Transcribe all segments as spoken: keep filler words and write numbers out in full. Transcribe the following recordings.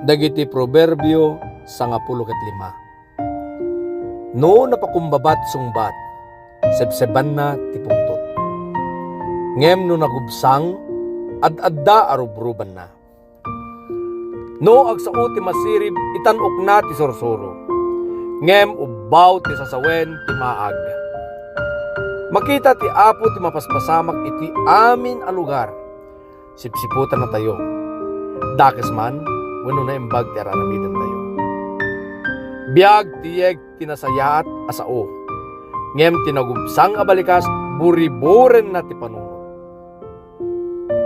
Dagiti Proverbio sangapulo ket lima. No napakumbaba ti sungbat, sebsebanna ti pungtot. Ngem no nagubsang, ad-adda a rubrubanna. No agsao ti masirib, itan-okna ti sursuro. Ngem ubbaw ti sasawen ti maag. Makita ti Apo ti mapaspasamak iti amin a lugar. Sipsiputannatayo. Dakes man, wenno naimbag ti ar-aramidentayo. Biag ti yeg ti nasayaat a sao, ngem ti nagubsang a balikas, buriburenna ti panunot.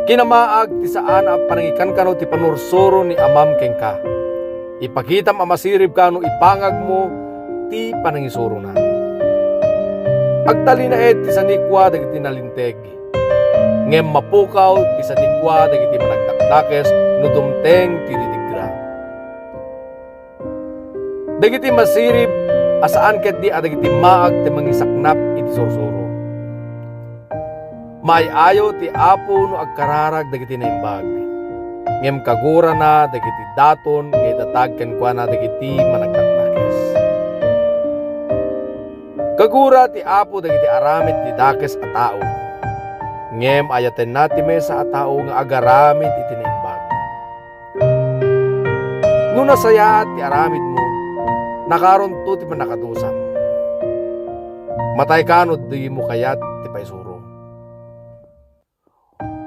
Kinamaag ti saan a panangikankano ti panursuro ni amam kenka. Ipakitam a masiribka no ipangagmo ti panangisurona. Agtalinaed ti sanikua dagiti nalinteg, ngem mapukaw ti sanikua dagiti managdakdakes no dumteng ti didigra. Dagiti masirib a saan ketdi a dagiti maag ti mangisaknap iti sursuro. Maay-ayo ti Apo no agkararag dagiti naimbag, ngem kagurana dagiti daton nga idatag kenkuana dagiti managdakdakes. Kagura ti Apo dagiti aramid ti dakes a tao, ngem ayatenna ti maysa a tao nga agaramid iti naimbag. No nasayaat ti aramidmo, nakaronto ti pannakadusam. Matayka no dimo kayat ti paisuro.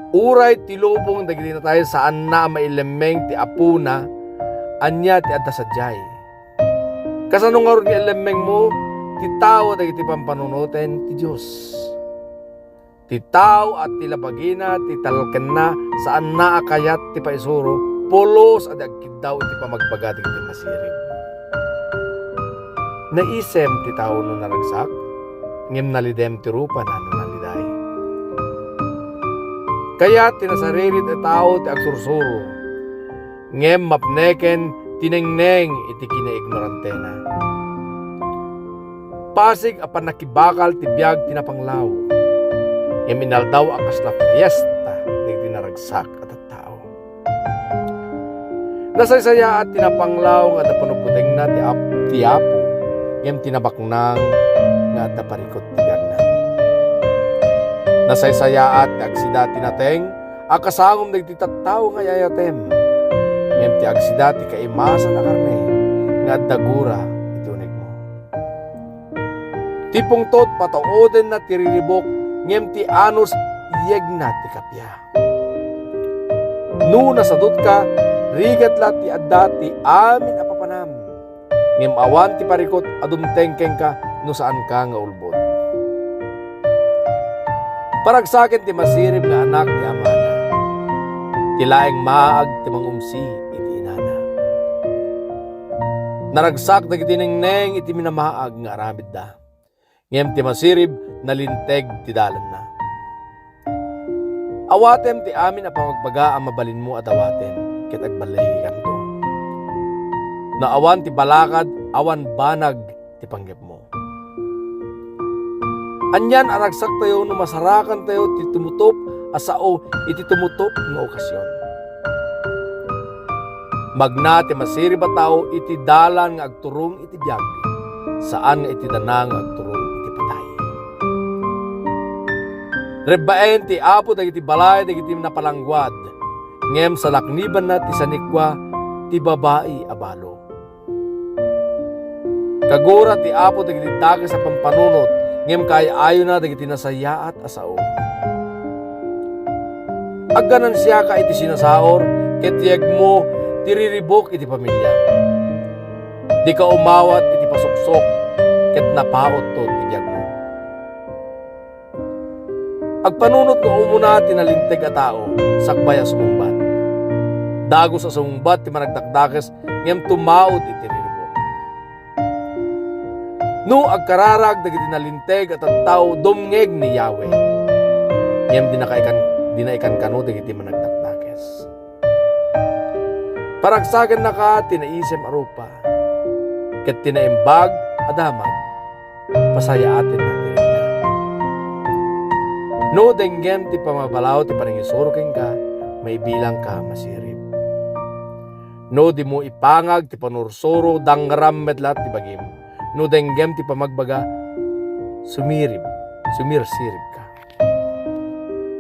Uray ti lubong dagiti natay, saanna a mailemmeng ti apona, ania ti adda sadiay? Kasano ngarud nga ilemmengmo ti tao dagiti pampanunoten ti Dios? Ti tao a ti labagina, ti talkenna, saanna a kayat ti paisuro, pulos a di agkiddaw iti pamagbaga dagiti masirib. Naisem ti tao no naragsak, ngem nalidem ti rupana no naliday. Kayat ti nasaririt a tao ti agsursuro, ngem mapneken ti nengneng iti kinaignorantena. Pasig a pannakibakal ti biag ti napanglaw, ngem inaldaw a kasla fiesta dagiti naragsak a tattao. Nasaysayaat ti napanglaw nga adda panubutengna ti ap-, ti Apo, ngem ti nabaknang nga adda parikut ti biagna. Nasaysayaat ti agsida ti nateng a kasangom dagiti tattao nga ay-ayatem, ngem ti agsida ti kaimasan a karne nga adda gura iti unegmo. Ti pungtot, pataudenna ti riribuk, ngem ti anus, yegna ti kappia. No nasadutka, rigat la ti adda ti amin a papanam, ngem awan ti parikut a dumteng kenka no saanka nga ulbod. Paragsaken ti masirib nga anak ti amana. Ti laeng maag ti mangumsi iti inana. Naragsak dagiti nengneng iti minamaag nga aramidda, ngem ti masirib, nalinteg ti dalanna. Awatem ti amin a pamagbaga a mabalinmo a dawaten, ket agballigikanto. No awan ti balakad, awan banag ti panggepmo. Anian a ragsaktayo no masarakantayo ti tumutop a sao iti tumutop nga okasion. Magna ti masirib a tao iti dalan nga agturong iti biag, saan nga iti dana nga agturong iti patay. Rebbaen ti Apo dagiti balay dagiti napalangguad, ngem salaknibanna ti sanikua ti babai a balo. Kagura ti Apo dagiti dakes a pampanunot, ngem kaay-ayona dagiti nasayaat a sao. Agganansiaka iti sinasaur, ket yegmo ti riribuk iti pamiliam. Dika umawat iti pasuksok, ket napautto ti biagmo. Agpanunot nga umuna ti nalinteg a tao, sakbay a sumungbat. Dagus a sumungbat ti managdakdakes, ngem tumaud iti riribuk. No agkararag dagiti nalinteg a tattao, dumngeg ni Yahweh, ngem dinaka ikan-, dina ikankano dagiti managdakdakes. Paragsakennaka ti naisem a rupa, ket ti naimbag a damag, pasayaatenna ti rikna. No denggem ti pamabalaw ti panangisuro kenka, maibilangka masirib. No dimo ipangag ti panursuro, dangram met laeng ti bagim. No denggem ti pamagbaga, sumirib, sumirsiribka.